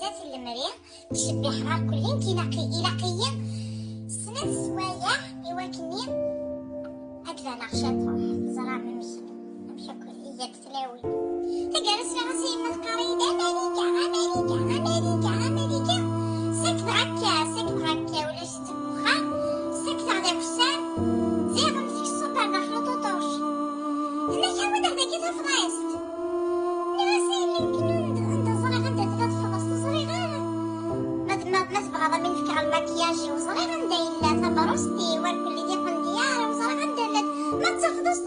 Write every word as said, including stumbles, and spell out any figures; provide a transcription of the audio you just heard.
Zdat n lemri, ttcebbiḥeɣ irkelli, nekk ilaq-, ilaq-iyi snat sswayeɛ i wakken ad d-baneɣ ciṭuḥ. Teẓram amek, amek akk iga-d tlawin. Taggara sliɣ-as i yemma teqqar-iyi-d: "Amalika, Amalika, Amalika, Amalika." Sakdeɣ akka, sakdeɣ akka, ulac-itt deg uxxam. Sakdeɣ d akessar, ziɣ msik ṣṣuber daxel uṭuṭuc. Tenna-k: "Awi-d dagi tafḍist." Nniɣ-as: "Ay, yemkin anda, anda ẓriɣ anda tella tefḍist, ur ẓriɣ ara. Ma, ma, ma tebɣiḍ ad m-in-fkeɣ lmakiyaj-iw, ẓriɣ anda yella, tabṛust-iw, irkelli d iqendyar, ur ẓriɣ anda llant. Ma d tafḍist,